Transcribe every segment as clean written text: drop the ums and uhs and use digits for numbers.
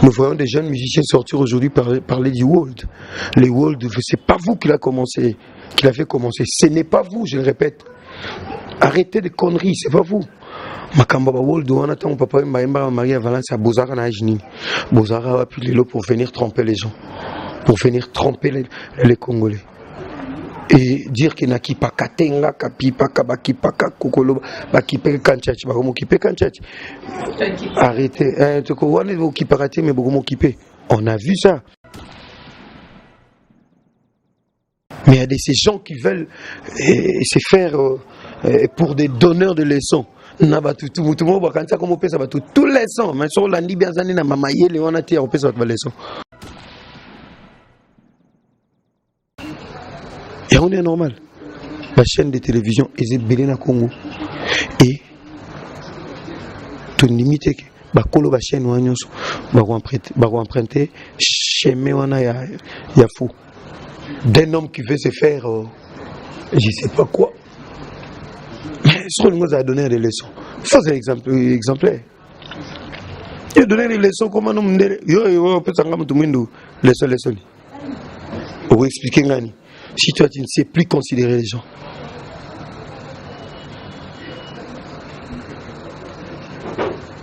Nous voyons des jeunes musiciens sortir aujourd'hui parler du world. Le world, c'est pas vous qui l'a commencé, qui l'a fait commencer. Ce n'est pas vous, je le répète. Arrêtez de conneries, c'est pas vous. Makambo ba world wana, ntango papa Wemba ayembaka Maria Valence, bozalaka na age nini? Bozalaka wapi lelo pour venir tromper les gens, pour venir tromper les Congolais et dire que nakipaka te? Nga kapipaka, bakipaka kokolo, bakipeka kanchachi, bakomokipe kanchachi. Arrêtez, eh, wana okipaka te, mais bokomokipe. On a vu ça. Mais il y a de ces gens qui veulent se faire pour des donneurs de leçons na bato tu. Motu moko bakanisa komopesa bato tout leçon, mais soki olandi bien, aza nde na mamayele wana te ya kopesa bato baleçon. Yango nde normal. Bachaîne de télévision eza ebele na Congo e tondimi te ke bakolo bachaîne wana nyonso bakoemprunte chemin wana ya fou d'un homme qui veut se faire je sais pas quoi. Mais soki olingi ozala donneur de leçon, faut ozala exemplaire. Yo donner des leçons comment? No mundele yo opesanga motu mwindu leçon, leçon ni okoexplike ngani si toi tu ne sais plus considérer les gens?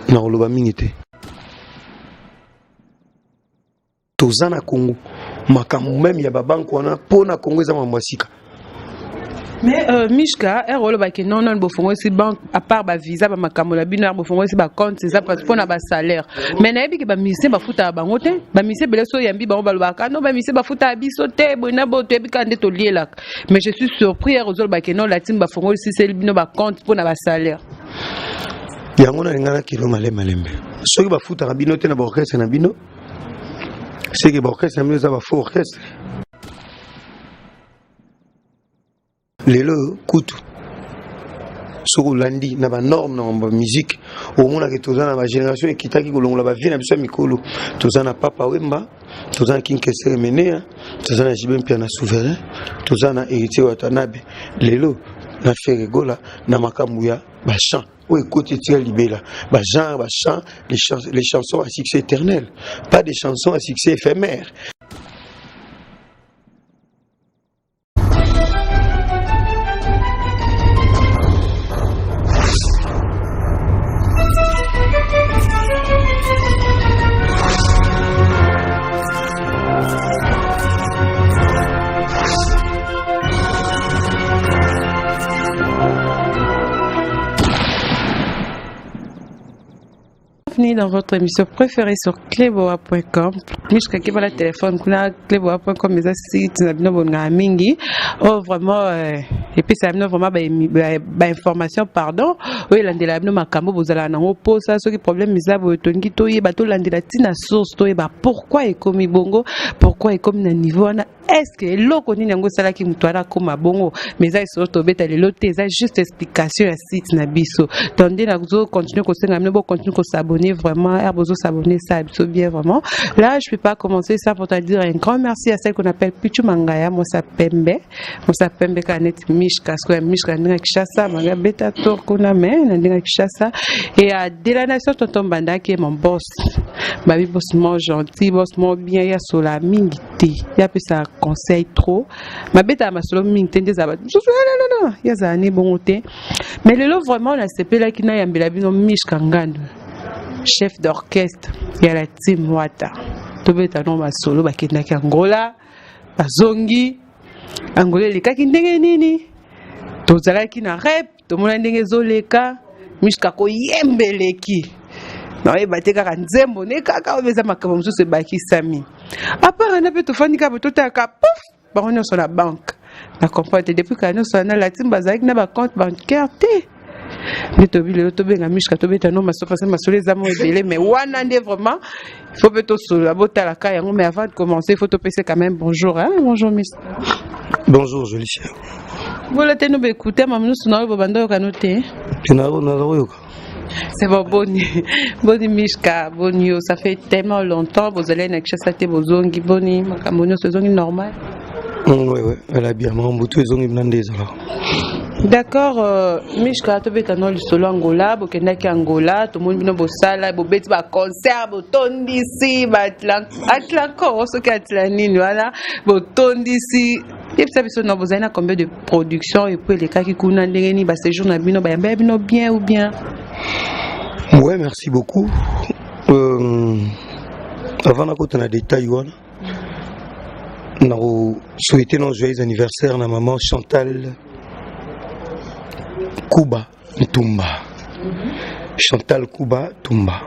Nakoloba mingi te. Toza na Congo, makambo même ya babanke wana mpo na Congo eza makambo ya sika. Mais Mishka, ere olobaki non non, bofongolisi banque à part bavisa, bamakambo na bino, ere bofongolisi bacompte eza mpona basalaire. Mais nayebi ke bamusicien bafutaka bango te. Bamusicien ebele so oyambi bango, balobaka non, bamusicien bafutaka biso te, boye na boye, toyebi kaka nde tolielaka. Mais je suis surpris ere ozolobaki non, la team bafongolisiseli bino bacompte mpona basalaire. Yango nalinga na kilo malemalembe. Soki bafutaka bino te na baorchestre na bino, seke baorchestre na bino eza bafaux orchestre. Lelo kutu, soki olandi na banorme na bamusique, omonaka toza na bagénération ekitaki kolongola bavie na biso ya mikolo. Toza na Papa Wemba, toza na King Kester Emeneya, toza na JB Mpiana Souverain, toza na Héritier Watanabe, lelo na Ferre Gola. Na makambo ya bachant oyo ekoti etika libela, bagenre bachant, les chansons à succès éternel, pas des chansons à succès éphémère. Bienvenue dans votre émission préférée sur cleboa.com. Mishka keba téléphone kuna. Cleboa.com eza site na bino bolingaka mingi oyo vraiment epesaka bino vraiment bainformation, pardon, oyo elandelaka bino makambo bozalaka nango mposa. Soki problème eza boye, tolingi toyeba, tolandela ntina source, toyeba pourquoi ekomi bongo, pourquoi ekomi na niveau wana, est ce que eloko nini yango esalaki moto wana akóma bongo. Mais eza lisolo tobeta lelo te, eza juste explication ya site na biso. Donc nde nazocontinue kosenga bino bocontinue kos'abonner. Vraiment, ere bozos'abonner, esala biso bien vraiment. Là, je peux pas commencer ça pour te dire un grand merci à celle qu'on appelle Pichu Mangaya Mosa Pembe, Mosa Pembe kaka neti Mishka. Sikoyo ya Mishka na ndenge ya Kinshasa, manga beta tour kuna, mais na ndenge ya Kinshasa. Et à de la nation, tonton Mbanda qui est mon boss, babi boss mo gentil, boss mo bien, ya sola mingi te, ye apesaka conseil trop, mabetaka masolo mingi te, nde ezala bato mosusu nanana, ye azala ne bongo te. Mais lelo vraiment nasepelaki nayambela bino Mishka Ngandu, chef d'orchestre ya la team Wata. Tobeta no masolo. Bakendaki Angola, bazongi. Angola elekaki ndenge nini? Tozalaki na rep, tomona ndenge ezoleka. Mishka koyembeleki, naoyeba te kaka nzembo ne kaka oyo eza makambo mosusu ebakisami apart wana. Mpe tofandi kaka, totalaka, pouf, bango nyonso na banque. Na comprendre te, depuis kala nyonso wana la team bazalaki na bacompte bancaire te. Nde tobi lelo tobenga Mishka, tobeta no masolo, parce que masolo eza mo ebele, mais wana nde vraiment il faut mpe tosolola. Botalaka yango. Mais avant de commencer, il faut topesa quand même bonjour, hein? Bonjour Mishka. Bonjour Jolicia. Bola te no baekute mama nyonso na oyo bobanda oyokano te. Naza koyoka. C'est bon, boni. Boni Mishka, boni yo, ça fait tellement longtemps, vous allez na Kinshasa te, bozongi, boni, makambo nyonso ezongi normal. Oui, elle a bien, makambo tu ezongi na nde ezalaka. D'accord, Mishka, tobeta no lisolo Angola. Bokendaki Angola, tomoni bino bosala, bobeti baconcert, botondisi Atlanco, soki atla nini wana, botondisi. Yebisa biso no, bozali na combien de production? Et puis elekaki kuna ndenge nini? Baséjour na bino, bayamba bino bien ou bien? Ouais, merci beaucoup. Avant nakota na détail wana, nakosouhaiter no joyeux anniversaire na maman Chantal Kuba Ntumba. Chantal Kuba Tumba,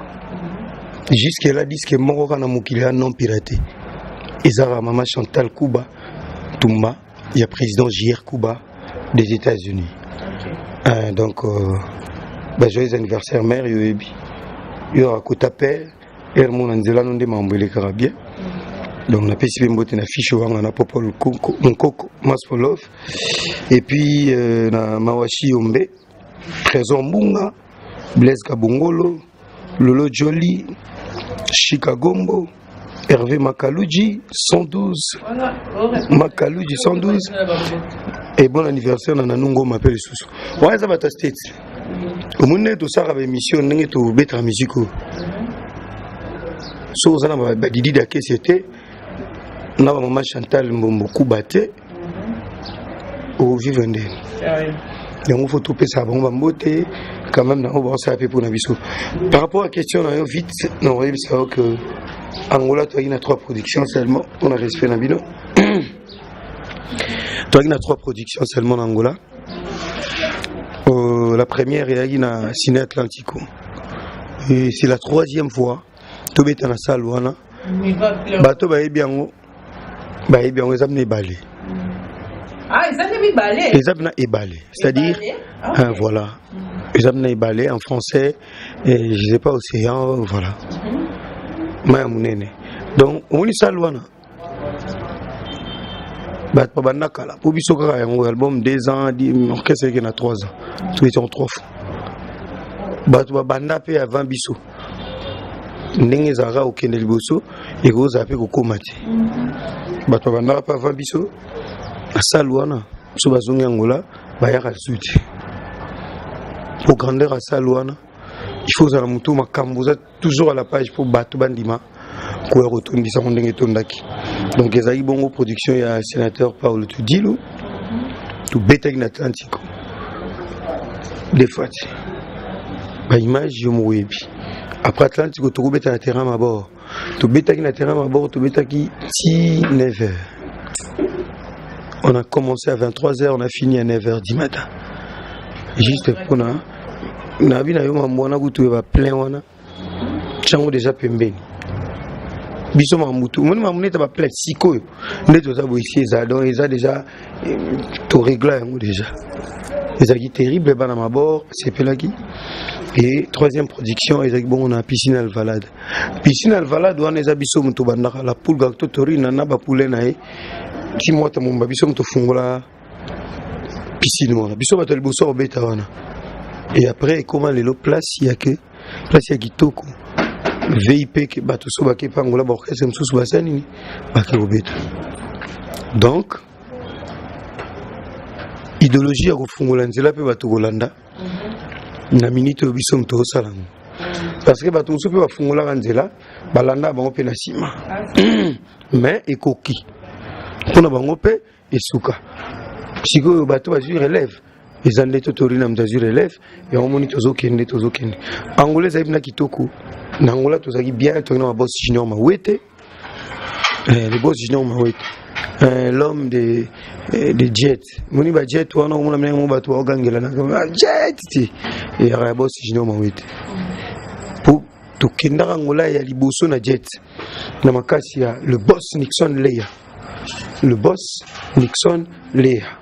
jusque là disque moko kaka na mokili ya non piraté ezalaka mama Chantal Kuba Tumba ya président JR Kuba des États-Unis. Donc bah, joyeux anniversaire mère. Yoyebi yo akota père ere mona nzela no nde makambo elekaka bien. Donc napesi mpe mbote na fiche wanga na Popol Nkoko Maspolov et puis na Mawashi Yombe, Trésor Mbunga, Blaise Kabongolo, Lolo Joli, Chicago, Hervé Makaluji 112, Makaluji 112, et bon anniversaire na Nanungo mpe lisusu. Wana eza bato ya States. Omoni ndenge tosalaka baémission, ndenge tobetaka musique oyo, so oza na badidi da kesi te na bamama Chantal Mbombo Kuba te, ovivre ndeni yango. Faut topesaka bango bambote quand même nango baosala mpe mpona biso. Par rapport à question na yo, vite na oyebisa yo que Angola toyaki na trois productions seulement. Mpona respect na bino, toyaki na trois productions seulement na Angola. La première eyaki na Ciné Atlantico et c'est la troisième fois tobeta na salle wana. Bato bayebi yango, bayebi yango, eza bina ebale. Eza bina ebale, c'est-à-dire voilà, eza bina ebale en français et je sais pas, océan, voilà, mai ya monene. Donc omoni salle wana, bato babanda kala mpo biso kaka yango album 2 ans, orchestre eke na 3 ans, toyeti trois fois. Bato babanda mpe avant biso, ndenge ezalaka kokende liboso, ekozala mpe kokóma te. Bato babandaka mpe avant biso na salle wana, so bazongi Angola, bayaka lisusu te. Po grandeur ya salle wana, il faut ozala motu makambo, oza toujours à la page mpo bato bandima koya kotondisa ngo ndenge etondaki. Donc ezalaki bongo production ya sénateur Paulo Tudilo. Tobetaki na Atlantico deux fois te, baimage yo moko oyebi. Après Atlantico, tokobeta na terrain Mabor. Tobetaki na terrain Mabor, tobetaki ti 9 heures. On a commencé à 23 heures, on a fini à 9 heures du matin, juste mpona nabi na yo mambo wana. Kutu oyo baplein wana, tiango déjà pembeni biso mamutu. Omoni mamu neti baplein sikoyo nde toza boye esi eza, donc eza déjà torégla yango déjà. Ezalaki terrible, bana Mabor sepelaki. Et troisième production ezalaki bongo na piscine Alvalade. Piscine Alvalade wana eza biso moto bandaka la poule to torina na bapoulet na ye ti mwata momba. Biso moto fungola piscine wana, biso bato ya liboso kobeta wana. Et après ekóma lelo place ya ke place ya kitoko VIP ke bato so bake pangola, baorchestre mosusu basala nini, bake kobeta. Donc idéologie ya kofungola nzela mpe bato kolanda na minute oyo biso moto osala yango, parce que bato mosusu mpe bafungolaka nzela, balanda bango mpe na nsima, mais ekoki mpona bango mpe esuka. Sikoyo bato bazwi relève, eza nde totori na moto azwi relève yango. Moni tozokende, tozokende. Angola ezali mpena kitoko. Na Angola tozalaki bien, toki na baboss Junior Mawete, le boss Junior Mawete, l'homme de jet. Moni bajet wana, omona ndenge mo bato baogangela na jet te, eyaka ya boss Junior Mawete. Po tokendaka Angola ya liboso na jet na makasi ya le boss Nixon Leya, le boss Nixon Leya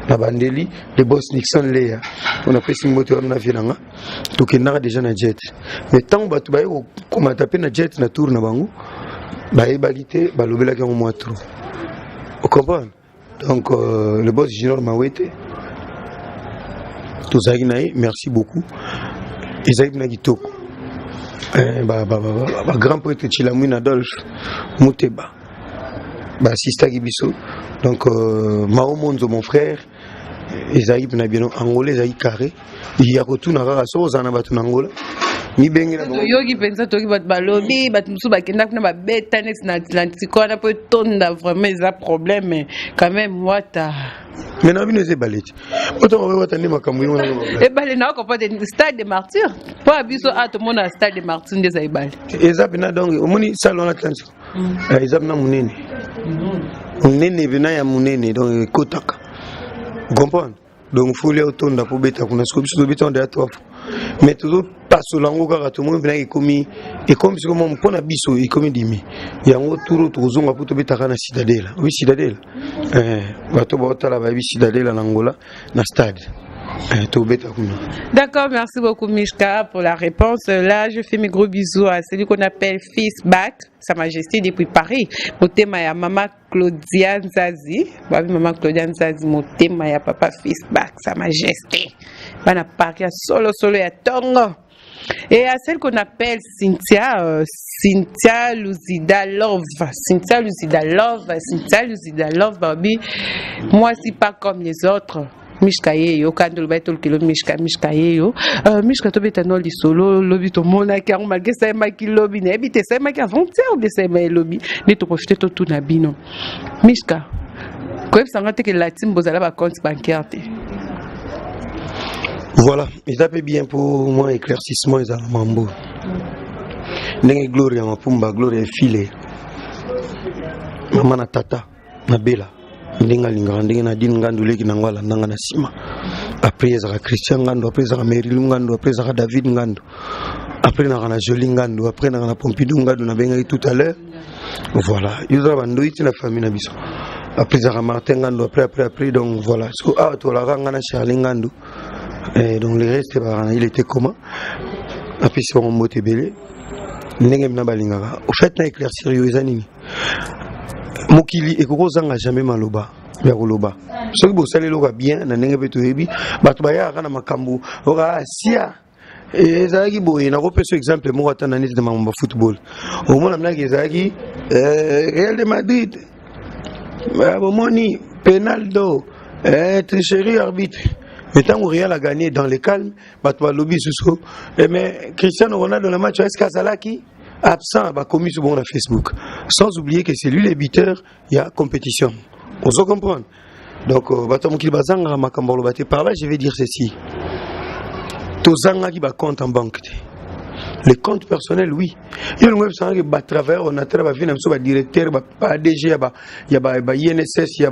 na bandeli, le boss Nixon Leya mpona apesi mbote wana na vie na nga. Tokendaka déjà na jet, mais ntango bato baye kokomata mpe na jet na tour na bango, bayebaki te, balobelaki yango mwa trop, ocomprendre. Donc le boss Junior Mawete, tozalaki na ye, merci beaucoup. Ezalaki mpena kitoko. Bagrand prêtre Chilamwin, Adolphe Muteba baassistaki biso. Donc Mao Monzo, mon frère. Ezalaki mpena bien. Angola ezalaki carré ya kotuna kaka soki ozala na bato na Angola, mibengela. Toyoki mpenza, toyoki bato balobi, bato mosusu bakenda kuna, babeta neti na Atlantique wana mpo etonda. Vraiment eza problème quand même, Wata. Mais na bino eza ebale ti otonga Wata nde makambo ye wana. Ebale na okomprendre Stade de Martyr mpo ya biso a tomona Stade de Martyr nde eza ebale. Eza mpena, donc omoni salle wana Atlantique, eza mpena monene monene mpena ya monene, donc ekotaka, comprendre. Donc foli otonda mpo beta kuna. Sikoyo biso tobeta wana deya trois fois, mais tozopasola yango kaka. Tomoni mpena ekomi sikoyo mwa mpo na biso ekomi dimi yango. Turo tokozonga mpo tobetaka na Citadela. Obi Citadela, bato baotala bayebi Citadela na Angola, na stade tobeta kuna. D'accord, merci beaucoup Mishka pour la réponse. Là, je fais mes gros bisous à celui qu'on appelle Fils Back, Sa Majesté depuis Paris. Motema ya Mama Claudia Nzazi. Babi Mama Claudia Nzazi, motema ya Papa Fils Back, Sa Majesté. Bana Paris ya solo solo ya tongo. Et à celle qu'on appelle Cynthia, Cynthia Luzida Love, Cynthia Luzida Love, Cynthia Luzida Love, Babi, moi c'est pas comme les autres. Mishka ye yo kandi oloba ete olukelo Mishka. Mishka ye yo, Mishka, tobeta no lisolo. Lobi tomonaki yango, malgré esalemaki lobi, nayebi te esalemaki avant-hier ou bien esalema elobi nde toprofite totuna bino. Mishka, koyebisanga te ke latime bozala bacompte bancaire te. Voilà, eza mpe bien mpo mwa éclaircissement ezala mambo ndenge Gloria Mapumba, Gloria Efile, mama na tata na Bela, ndenge alingaka, ndenge Nadine Ngandu leki nango alandanga na nsima. Après ezalaka Christian Ngandu, après ezalaka Merilu Ngandu, après ezalaka David Ngandu, après naka na Joli Ngandu, après naka na Pompidou Ngandu nabengaki tout à l'heure. Voilà, yo ozala bandoi ti na famille na biso. Après ezalaka Martin Ngandu, après, après, après. Donc voilà, so awa tolaka nga na Charlie Ngandu. Et donc le reste bakana, il était comment, apesi bango mbote ebele ndenge mina balingaka. Au fait, na éclaircir yo, eza nini? Mokili ekoki kozanga jamais maloba ya koloba. Soki bosali eloko ya bien na ndenge mpe toyebi, bato bayaka na makambo oka sia ezalaki boye. Nakopesa exemple moko ata na neti na makambo ya football. Omona mnaki ezalaki Real de Madrid, bomoni penaldo, tricherie, arbitre. Mais ntango Real a gagné dans le calme, bato balobi susu: mais Cristiano Ronaldo na match, est ce que azalaki absent? Bakomi su bongo na Facebook, sans oublier que c'est lui le buteur ya compétition. Ozo comprendre? Donc bato ya mokili bazangaka makambo aloba te. Par là, je vais dire ceci: tozangaki bacompte en banque te, les comptes personnels, oui. Yo lingo ebisangaki batravailleur Onatra, bavie na biso, badirecteur, ba DG ya ba INSS, ya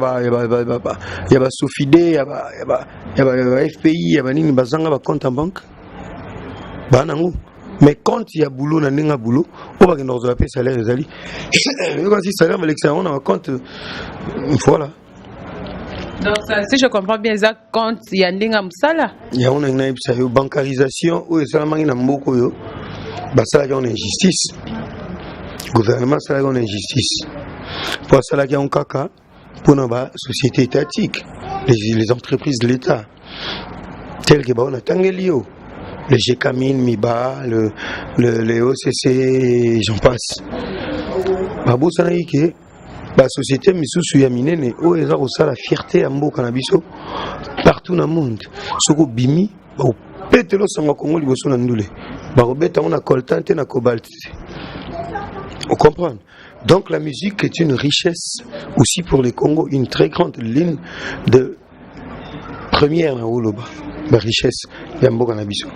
basofide, ya ba FPI, ya banini, bazanga bacompte en banque baa nango. Mais compte ya boulot, na ndenge ya boulot oyo bakenda kozwa mpe salaire, ezali yoka si salaire balekisa yango na bacompte. Voilà. Donc ça, si je comprends bien, eza compte ya ndenge ya mosala. Yango nangi nayebisa yo, bancarisation oyo esalamaki na mboka oyo, basalaki yango na injustice. Gouvernement asalaki yango na injustice mpo asalaki yango kaka mpona basociété étatique, les entreprises de l'État, tel que bao natangeli yo, le Gécamine, Miba, le OCC, j'en passe. Babosanaki ke basociété misusu ya minene oyo eza kosala fierté ya mboka na biso partout na monde, soki obimi, bakopetela osanga Kongo liboso na ndule, bakobeta yango na coltan te, na cobalt te. Ocomprendre? Donc la musique est une richesse aussi pour le Congo, une très grande ligne de première na oloba barichesse ya mboka na biso,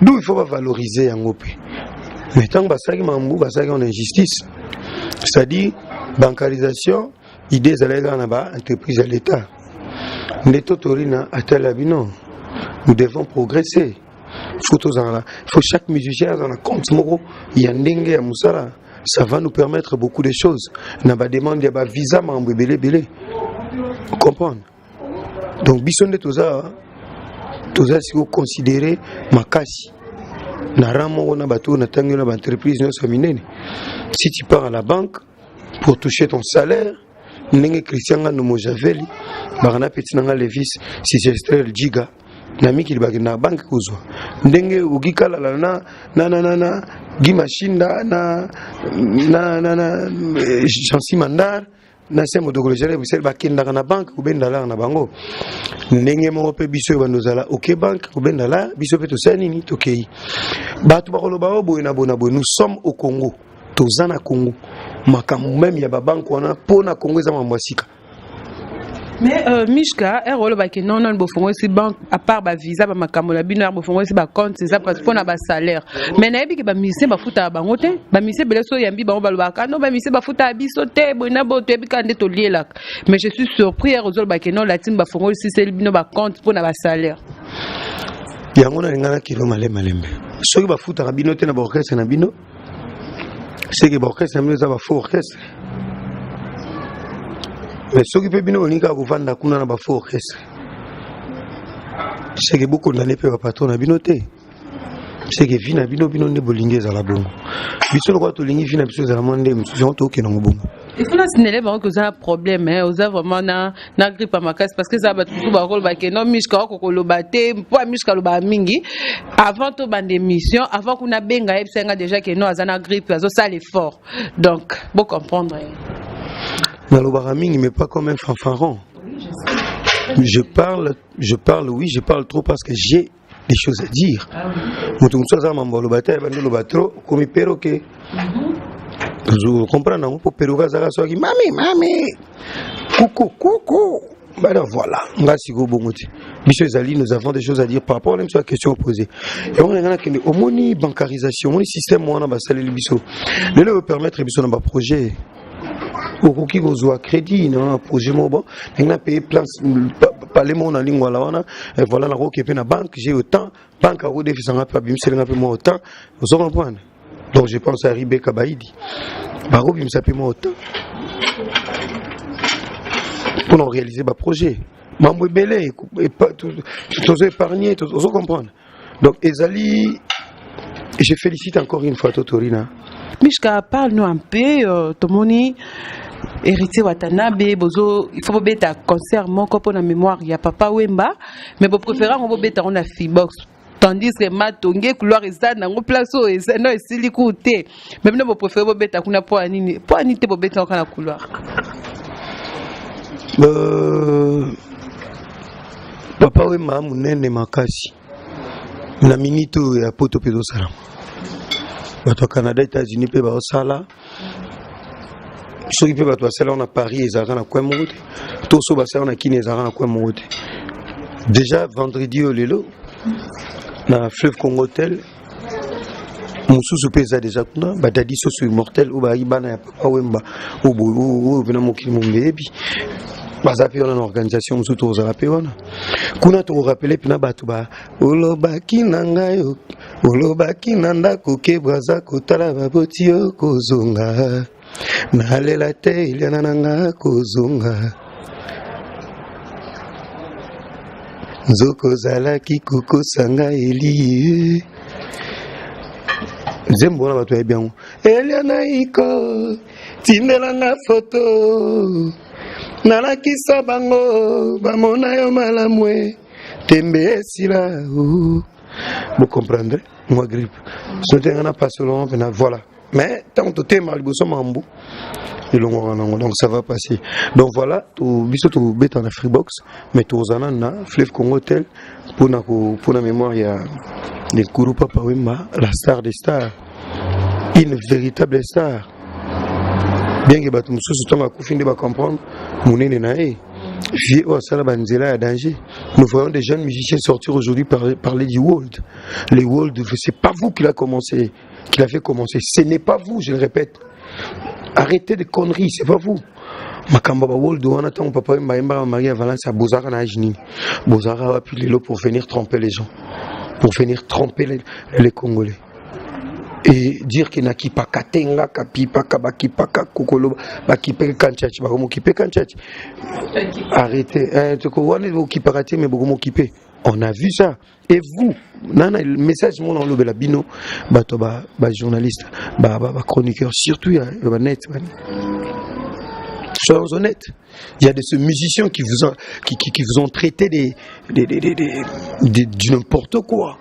d'où il faut bavaloriser yango mpe. Mais ntango basalaki makambo, basalaki en injustice, c'est-à-dire bancarisation, idée ezalaki kaka na baentreprise ya l'État. Nde totorina atala bino, nous devons progresser. Faut tozala, faut chaque musicien aza na compte moko ya ndenge ya mosala. Ça va nous permettre beaucoup de choses na bademande ya bavisa, makambo ebele ebele, comprendre. Donc biso nde toza sikoyo considéré makasi na rang moko na bato oyo natangi na baentreprise nyonso ya minene. Si tu pars à la banque pour toucher ton salaire, ndenge Christian Ngando Mojaveli baka na peti na nga Levis Sigestrel Jiga na mikili, bakenda na banque kozwa, ndenge oki kalala na Guy Mashinda na Jansi Mandar. Na se motokolo géré Bruxelles bakendaka na banque kobenda lar na bango. Ndenge moko mpe biso oyo bando ozala oke banque kobenda lar, biso mpe tosala nini? Tokei. Bato bakoloba oyo boye na boye na boye. Nous sommes au Congo, toza na Congo. Makambo meme ya babanke wana mpo na Congo eza makambo ya sika. Mais Mishka, ere olobaki non non, bofongolisi banque à part bavisa, bamakambo na bino, ere bofongolisi bacompte eza mpona basalaire. Mais nayebi ke bamusicien bafutaka bango te. Bamusicien ebele so oyambi bango, balobaka non, bamusicien bafutaka biso te, boye na boye, toyebi kaka nde tolielaka. Mais je suis surpris ere ozolobaki non, la team bafongolisiseli bino bacompte mpona basalaire. Yango nalinga na kilo malemalembe. Soki bafutaka bino te na baorchestre na bino, seke baorchestre na bino eza bafaux orchestre. Mais soki mpe bino bolingi kaka kovanda kuna na bafaux orchestre, seke bokondane mpe bapatron na bino te. Seke vi na bino, bino nde bolingi ezala bongo. Biso lokola tolingi vi na biso ezala mwa nde mosusu, yango tokokende yango bongo. Il faut nasinele bango ke oza na problème, hein, oza vraiment na grippe ya makasi, parce que eza bato mosusu bakoloba ke non, Mishka oko koloba te, mpo ya Mishka alobaka mingi. Avant tobanda émission, avant kuna benga, yebisa nga déjà ke non, aza na grippe, azosala effort. Donc bocomprendre ye. Nalobaka mingi, mais pas comme un fanfaron. Je parle, je parle, oui, je parle trop parce que j'ai des choses à dire. Moto mosusu aza mambo aloba te, ayebandi oloba trop, okomi perroquet. Comprendre yango, mpo perroquet azalaka soki mami mami, kuku kuku, bana. Voilà, nga sikoyo bongo te. Biso ezali, nous avons des choses à dire par rapport na biso ya question posée. Yango na nga nakende. Omoni bancarisation, omoni système wana basaleli biso lelo, oyo permettre biso na baprojet. Okoki kozwa crédit na projet moko, bon, ndenge na paye place pale moko na lingwala wana, voilà, nakoki mpe na banque, j'ai autant, banque akodefisanga mpe, abimiselinga mpe mwa autant. Ozo comprendre? Donc je pense à Ribeka Baidi, bakobimisa mpe mwa autant mpona koréaliser baprojet. Mambo ebele tozo épargner, ozo comprendre? Donc ezali, je félicite encore une fois Totorina. Mishka, parle-nous un peu, tomoni Héritier Watanabe, bozo il faut bobeta concert moko mpona mémoire ya Papa Wemba, mais bopréféré yango bobeta yango na Fibox, tandis que Matonge couloir eza nango place oyo eza no esili ku te. Mais bino bopréféré bobeta kuna mpo ya nini? Mpo ya nini te bobeta yango kaka na couloir? Papa Wemba monene makasi na minute oyo ya poto mpe ezosalama. Bato ya Canada, États-Unis mpe baosala. Soki mpe bato basala yango na Paris, ezalaka na coin moko te, to so basala yango na Kini, ezalaka na coin moko te. Déjà vendredi oyo lelo na Fleuve Congo Hotel, mosusu mpe eza déjà kuna. Badadi soso immortel oyo bayaki bana ya Papa Wemba, oyo mpena mokili mombe yebi, baza mpe wana na organisation mosusu. Tokozala mpe wana kuna, tokorappeler mpena bato ba olobaki na ngai, olobaki na ndako ke Braza kotala baboti yo kozonga, nalela te, Eliana na nga kozonga, nzoko ozalaki kokosanga. Eli nzembo wana bato bayebi yango. Eliana iko tindelanga foto, nalakisa bango, bamona yo malamu e tembe esila. Bocomprendre mwa grippe so te, nga na pasolongo mpena. Voilà, mais ntango totema liboso mambu elongwaka nango, donc ça va passer. Donc voilà, biso tobeta na Freebox, mais tozala na Fleuve Congo Hotel mpona mémoire ya Nkuru Papa Wemba, la star des stars, une véritable star, bien que bato mosusu ntango akufi nde bacomprendre monene na ye. Vie oyo asala banzela ya danger. Nous voyons des jeunes musiciens sortir aujourd'hui parler du world. Les world, c'est pas vous qui l'a commencé, qui l'a fait commencer. Ce n'est pas vous, je le répète. Arrêtez de conneries, c'est pas vous. Makambo ba world wana, ntango Papa Wemba ayembaka Maria Valence, abozaka na age nini? Bozalaka wapi lelo pour venir tromper les gens, pour venir tromper les Congolais et dire que nakipaka te? Nga kapipaka, bakipaka kokoloba, bakipeke kanchachi, bakomokipe kanchachi. Arrêtez, wana okipaka te, mais bokomokipe. On a vu ça. Et vous, nana message mona olobela bino bato ba bajournaliste, ba chroniqueur, surtout ya banet bani, soyons honnêtes. Il y a de ces musiciens qui vous ont traité du n'importe quoi.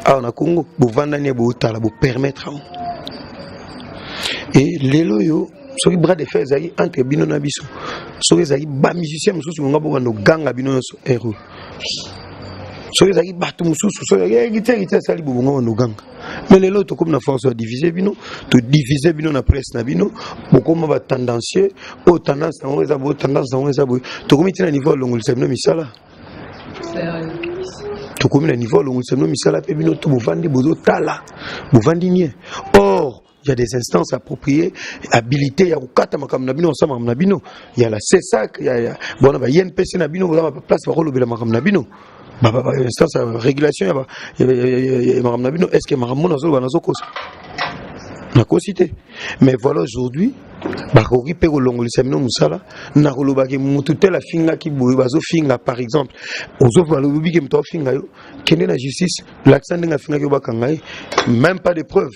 Awa na Congo, bovandani, botala, bopermettre yango. Et lelo oyo Soki bras de fer ezalaki entre bino na biso, soki ezalaki bamusicien mosusu, bonga bokanda oganga bino nyonso ero. Soki ezalaki bato mosusu, soki héritier asali bobonga banda oganga. Mais lelo tokomi na force ya divise bino, todivise bino na presse na bino, bokoma batendancieux. Oyo tendance yango eza boye, tendance yango eza boye. Tokomi ntina niveau alongolisa bino misala, tokomi na niveau alongolisa bino misala mpe bino to bovandi, bozotala, bovandi nie. Or il y a des instances appropriées, habilitées ya kokata makambo na bino, kosala makambo na bino. Ya la CSAC, ya bona ba INPC na bino, boza place bakolobela makambo na bino, instance ya régulation ya makambo na bino. Est ce que makambo nazoloba, nazokosa? Nakosi te. Mais voilà, aujourd'hui bakoki mpe kolongolisa bino mosala na kolobaki mutu tel afingaki boye, bazofinga. Par exemple, ozolobi ke moto aofinga yo, kende na justice, lakisa ndenge afingaki yo, bakanga ye. Même pas de preuve.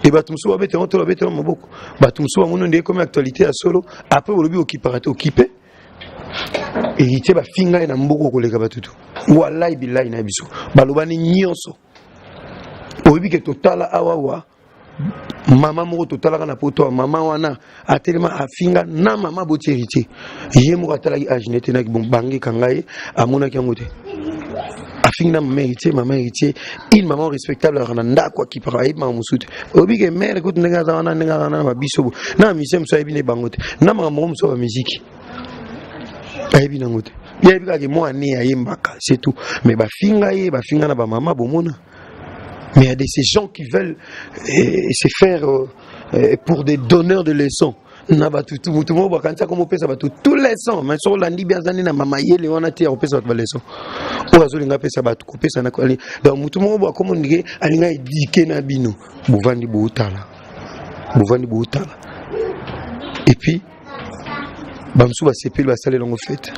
E bato mosusu babetela to babetela maboko, bato mosusu bamoni nde ekomi actualité ya solo. Après bolobi okipaka te, okipe Héritier. Bafinga ye na mboka koleka bato tu. Walai bilai na biso, balobani nyonso. Oyebi ke totala awawa mama moko totalaka na poto, mama wana atelema, afinga na mama boti Héritier. Ye moko atalaki age nete naki bon, bangekanga ye, amonaki yango te. Afingi na mama Héritier. Mama Héritier, une maman respectable, azalaka na ndako, akipaka, ayebi makambo mosusu te. Oyebi ke mare kutu ndenge aza wana, ndenge aza wana na babiso bo na bamusicien mosusu, ayebi ne bango te. Na makambo moko mosusu ya bamiziki ayebi nango te. Ye ayebi kaka mwa ne ayembaka, c'est tout. Mais bafinga ye, bafinga na bamama, bomona. Mais il y a de ces gens qui veulent se faire pour des donneurs de leçons na bato tu. Motu moko bakanisa komopesa bato tous leçons, mais soki olandi bien, aza nde na mama yele wana te ya kopesa bato baleçon oyo azolinga apesa bato kopesa na. Donc motu moko bo akoma ndike alinga éduquer na bino, bovandi bootala, bovandi bootala. Et puis bamosusu basepeli, basalela yango fête.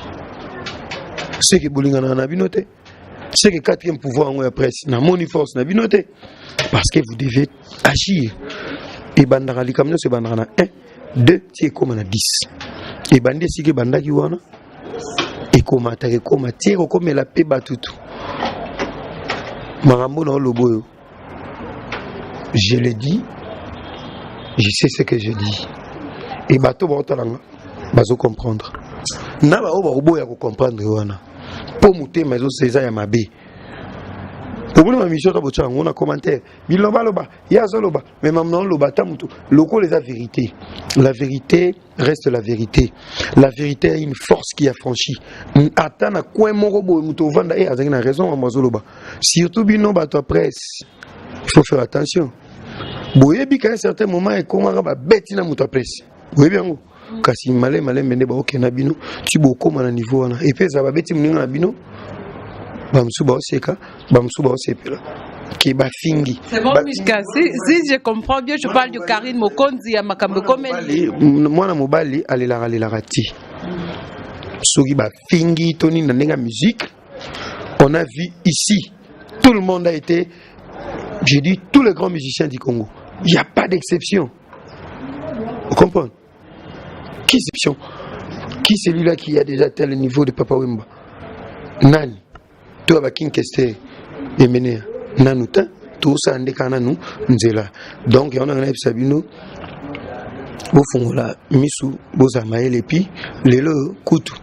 Seke bolinganaka na bino te, c'est que quatrième pouvoir yango ya presse, namoni force na bino te, parce que vous devez agir. Ebandaka, likambo nyonso ebandaka na 1, 2 ti ekóma na 10. Ebandi esika ebandaki wana, ekomataka, ekóma ti ekokomela mpe batutu. Makambo na oloba oyo, je le dis, je sais ce que je dis. E bato baotalanga bazocomprendre, na baoyo bakoboya kocomprendre wana mpo motema eza ya mabe. Omoni bamission ta botya yango na commentaire, bilobaloba, ye azoloba. Mais mamu na oloba, ata motu lokola eza vérité, la vérité reste la vérité. La vérité a une force qui affranchit. Ata na coin moko boye, moto ovanda e azalaki na raison, mamu azoloba. Surtout bino bato ya presse, il faut faire attention. Boyebi ka un certain moment ekomaka babeti na moto ya presse, boyebi yango. Kasi maleme malembe nde baokenda bino ti bokóma na niveau wana. Epe ezala babeti moninga na bino, bamosusu baoseka, bamosusu baosepela ke bafingi. C'est bon, Mishka. Si je comprends bien, je parle de Karine Mokonzi ya makambo komeli. Mwana mobali alelaka, alelaka ti soki bafingi to nini na ndenge ya musique. On a vu ici, tout le monde a été, j'ai dit tous les grands musiciens du Congo, il n'y a pas d'exception. Vous comprenez? Qui exception? Qui, celui-là qui a déjà tel niveau de Papa Wemba? Nani to ba King Kester Emeneya? Nanu te. Tosala nde kaka nanu nzela. Donc yango nanga nayebisa bino, bofungola misu, bozala mayele. Et puis lelo oyo kutu,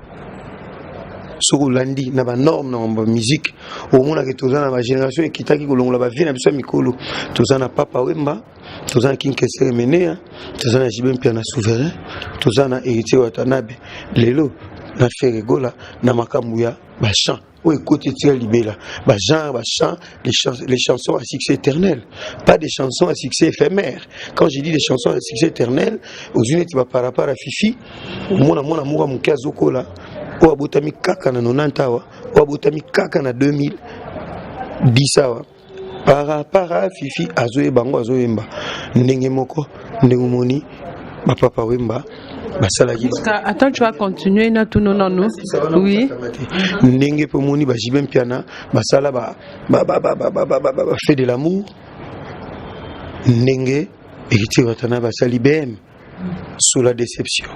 soki olandi na banorme na bamusique, omonaka toza na bagénération ekitaki kolongola bavie na biso ya mikolo. Toza na Papa Wemba, toza na King Kester Emeneya, toza na JB Mpiana souverain, toza na Héritier Watanabe, lelo na Ferre Gola na makambo ya bachant oyo ekoti etika libela, bagenre bachant, les chansons à succès éternel, pas des chansons à succès éphémère. Quand je dis des chansons à succès éternel, ozwi neti baparapara Fifi, omona mwana moko ya moke azokola, oyo abotami kaka na 90 awa, oyo abotami kaka na 2010 awa, parapara Fifi azoyeba yango, azoyemba ndenge moko ndenge omoni bapapa Wemba basalaki. Attends, tu vas continuer na tuno nanu. Oui. Ndenge mpe omoni baJB Mpiana basala bafait de l'amour, ndenge Héritier Watana basali BM sous la déception,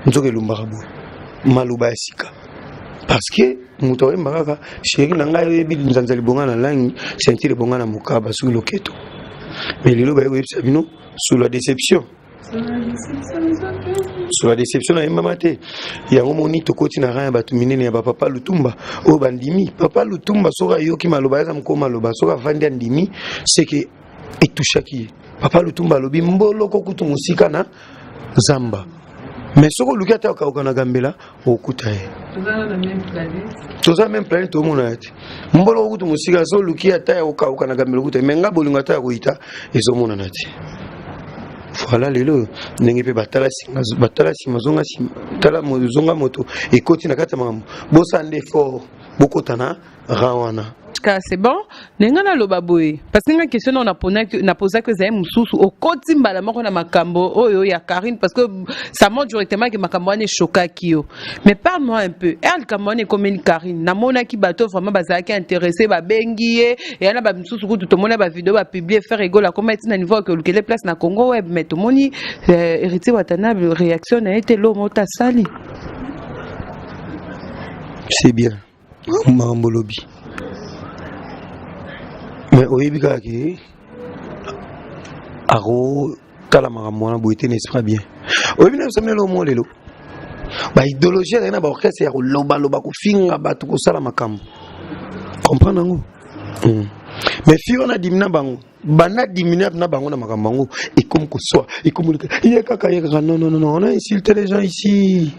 nzoka elumbaka boye maloba ya sika, parce que moto ayemba kaka chéri na ngai, oyebi nzanza libonga na langi, ceinture ebonga na mokaba, soki loketo. Mais lelo baye koyebisa bino sous la déception. Sur la déception nayembama te. Yango moni tokoti na rang ya bato minene ya bapapa Lutumba oyo bandimi. Papa Lutumba soki ayoki maloba, aza mokolo maloba, soki avandi andimi, seke etushaki ye. Papa Lutumba alobi mboloko kutu mosika na zamba, mais soki oluki ata okauka na gambela, okuta ye. Toza même planète, tomona ye te. Mboloko kutu mosika, so oluki ata ya kokauka na gambela, okuta ye. Mais nga bolingo ata ya koyita ezomonana te. Voilà, lelo ndenge mpe batala nsima, batala nsima, zonga nsima, tala zonga moto ekoti na kati ya makambo. Bosala nde effort, bokota na rang wana. Ka c'est bon, ndenge naloba boye, parce que nga question nao napozaki ezali mosusu. Okoti mbala moko na makambo oyo ya Karine, parce que ça montre directement ke makambo wana eshokaki yo. Mais parle-moi un peu, ere likambo wana ekomeli Karine, namonaki bato vraiment bazalaki intéressé, babengi ye, eya na bamisusu kutu tomoni bavideo bapublier. Ferre Gola akoma eti na niveau ake olukele place na Congo Web, mais tomoni Héritier Watanabe, réaction na ye te, lo moko asali. C'est bien makambo olobi, mais oyebi kaka ke akotala makambo wana boye te, n'est-ce pas? Bien, oyebi na biso lelo mo lelo baidéologie ezali na baorchestre ya kolobaloba, kofinga bato, kosala makambo, comprendre yango. Mais fi wana dimi na bango, banda diminuer na bango na makambo yango, ekomi koswa, ekomi ye kaka, ye kaka. Non, non, non, on a insulté les gens ici.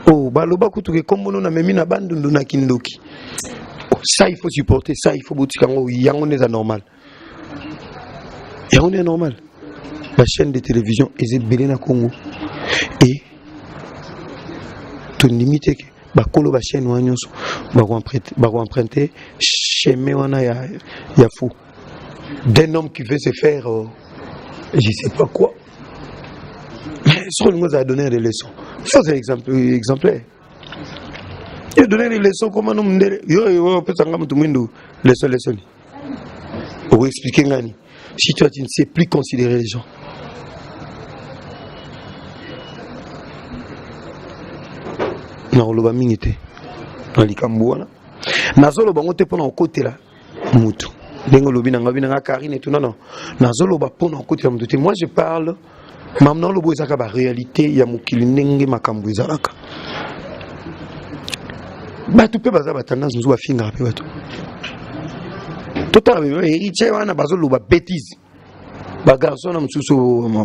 Oh, baloba kutu ke kombono na memi na Bandundu na kindoki. Oh, ça il faut supporter ça, il faut botika yango. Yango nde eza normal, yango nde normal. Bachaîne de télévision eza ebele na Congo et tondimi te ke bakolo bachaîne wana nyonso bakoemprunter chemin wana ya fou d'un homme qui veut se faire je sais pas quoi. Mais soki olingi ozala donner des leçons, faut ozala exemple, exemplaire. Yo donner des leçons comment? No mondele yo opesanga moto mwindu leçon, leçon ni okoexpliquer ngani si toi tu ne sais plus considérer les gens? Nakoloba mingi te na likambo wana. Nazoloba yango te mpona kokotela mutu ndenge olobi na ngai, nanga Karine etu. Non, nazoloba mpona kokotela mutu te. Moi je parle, makambo naoloba ezalaka baréalité ya mokili, ndenge makambo ezalaka. Bato mpe baza batendance mosusu, bafingaka mpe bato. Totala Héritier wana, bazoloba bétise, bagarçon na mosusu,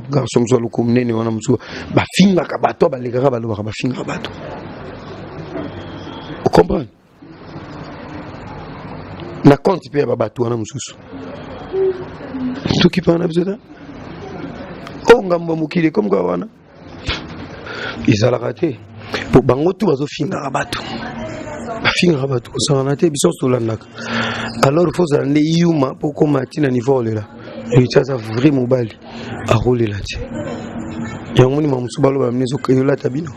garçon mosusu aloko monene wana mosusu, bafingaka bato, balekaka, balobaka, bafingaka bato, ocomprendre? Na compte mpe ya babato wana mosusu, soki mpe wana biso ta oyo ngambo ya mokili ekomi kaka wana, ezalaka te po bango tu bazofingaka bato, bafingaka bato kosangana te. Biso nyonso tolandaka. Alors faut ozala nde yuma mpo okóma ntina niveau olela. Héritier aza vrai mobali, akolela te. Yango moni mamosusu baloba mine ezolata bino,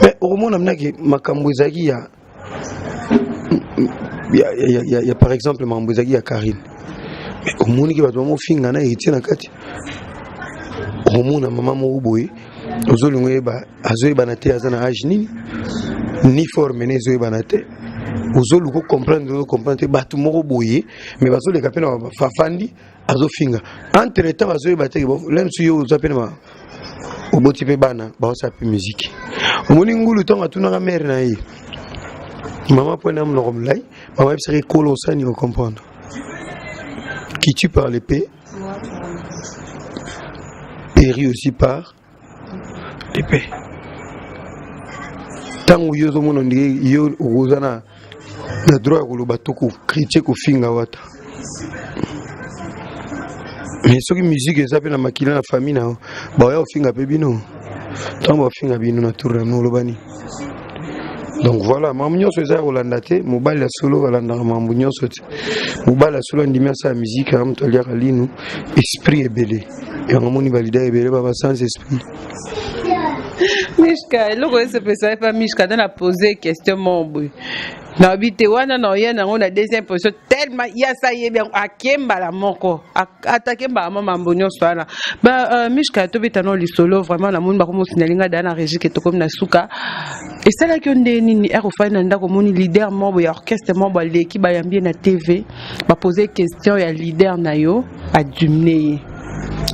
mais okomona minaki makambo ezalaki ya par exemple makambo ezalaki ya Karine, mais omoniki bato bamofinga na Héritier na kati. Okomona mama moko boye, ozolinga oyeba azoyebana te aza na age nini, ni forme ne ezoyebana te, ozoluka comprendre, ozocomprendre te. Bato moko boye, mais bazoleka mpe na bafafandi, azofinga. Entre temps bazoyeba te le mosu yo oza mpe na oboti mpe bana, baosala mpe musique. Omoni ngulu, ntango atunaka mare na ye, mama mpo na monoko molai, mama yebisaki ekolo osani ocomprendre qui tue par l'épée périt aussi par l'épée. Ntango yo ozomona ndenge yo okoza na droit ya koloba to kocritiquer, kofinga wata, mais soki musique eza mpe na makila na famille na yo, baoya kofinga mpe bino. Ntango bafinga bino na tour na bino, oloba nini? Donc voilà, makambo nyonso eza ya kolanda te. Mobali ya solo balandaka makambo nyonso te. Mobali ya solo andimi asala musique, aya moto aliaka linu, esprit ebele. Yango moni baleader ebele baba sans esprit. Mishka, eloko esepesa epa Mishka nde na pose question moko boye, nayebi te wana na oya nango na deuxième position, tellement ye asa yebi yango, ake mbala moko atake mbala mo mambo nyonso wana ba. Mishka, tobeta no lisolo. Vraiment namoni bakomosinali nga daa na régie ke tokomi na suka. Esalaki yo nde nini ere ofandi na ndako, omoni leader moko boye ya orchestre moko baleki, bayambi ye na TV, bapose question ya leader na yo, adumne ye?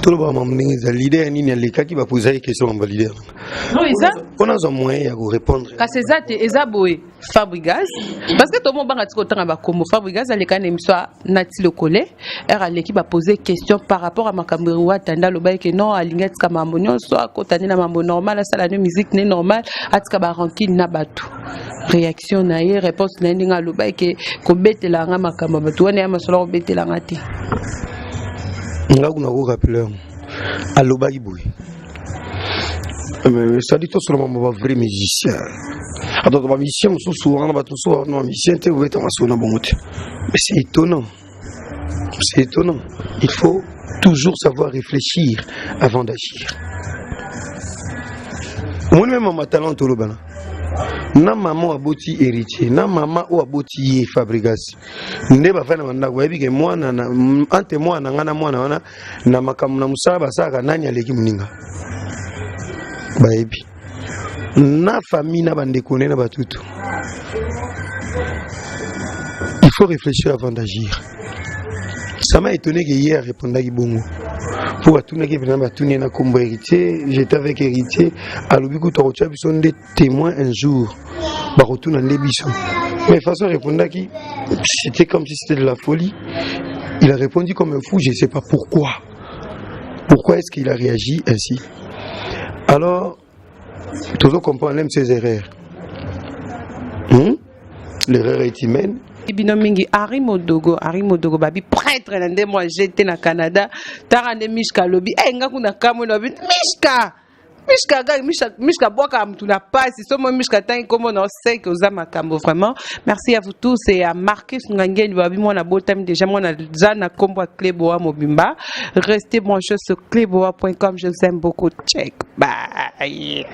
Tolobaka mambo ndenge eza. Leader nini alekaki bapozaki question mambo leader? Non, eza mpo nazwa moyen ya korépondre. Kasi eza te, eza boye, Fabrigas, parce que tomo obanga tika otanga bakombo. Fabrigas aleka na émission Nati Lokole ere aleki, bapose question par rapport à makambo Ewata. Nde alobaki ke non, alingi atika mambo nyonso, akota nde na mambo normal, asala ne musique ne normal, atika barancune na bato. Réaction na ye, réponse na ye, ndenge alobaki ke kobetela yanga makambo ya bato wana ya masolo, akobetela nga te. Nga kuna korappeler yango, alobaki boye, c'est-à-dire tosoloba mambo bavrai musicien. Ato bamusicien mosusu wana, bato mosusu wana bamusicien te, obeta masolo na bongo te. Mais c'est étonnant, c'est étonnant. Il faut toujours savoir réfléchir avant d'agir. Omoni, même mama talent, tolobana na mama oyo aboti Héritier, na mama oyo aboti ye Fabrigas, nde bafai na bandako, bayebi ke mwana ante mwana nga na mwana wana na makambo na mosala basalaka, nani aleki moninga, bayebi na famille na bandeko nde na batutu. Il faut réfléchir avant d'agir. Ça m'a étonné que hier répondaki bongo, mpo batunaki mpena, batuni ye na kombo Héritier. J'étais avec Héritier, alobi kutu akotia biso nde témoin, un jour bakotuna nde biso. Mais façon répondaki, c'était comme si c'était de la folie. Il a répondu comme un fou. Je sais pas pourquoi est-ce qu'il a réagi ainsi. Alors toujours comprendre même ses erreurs? L'erreur est humaine. Bino mingi, Henri Modogo, Henri Modogo babi prêtre na nde mwa jete na Canada. Tara nde Mishka alobi e nga kuna kamwe na babi Mishka, Mishka kaka Mishka, Mishka bwaka mutu na pasi so mo Mishka tangi kombo na oseke oza makambo. Vraiment, merci à vous tous et à Marcus Ngangeni. Babi mwana botami déjà, mwana za na kombo ya Cleboa mobimba. Restez branchés sur cleboa.com. Je vous aime beaucoup. Check, bye.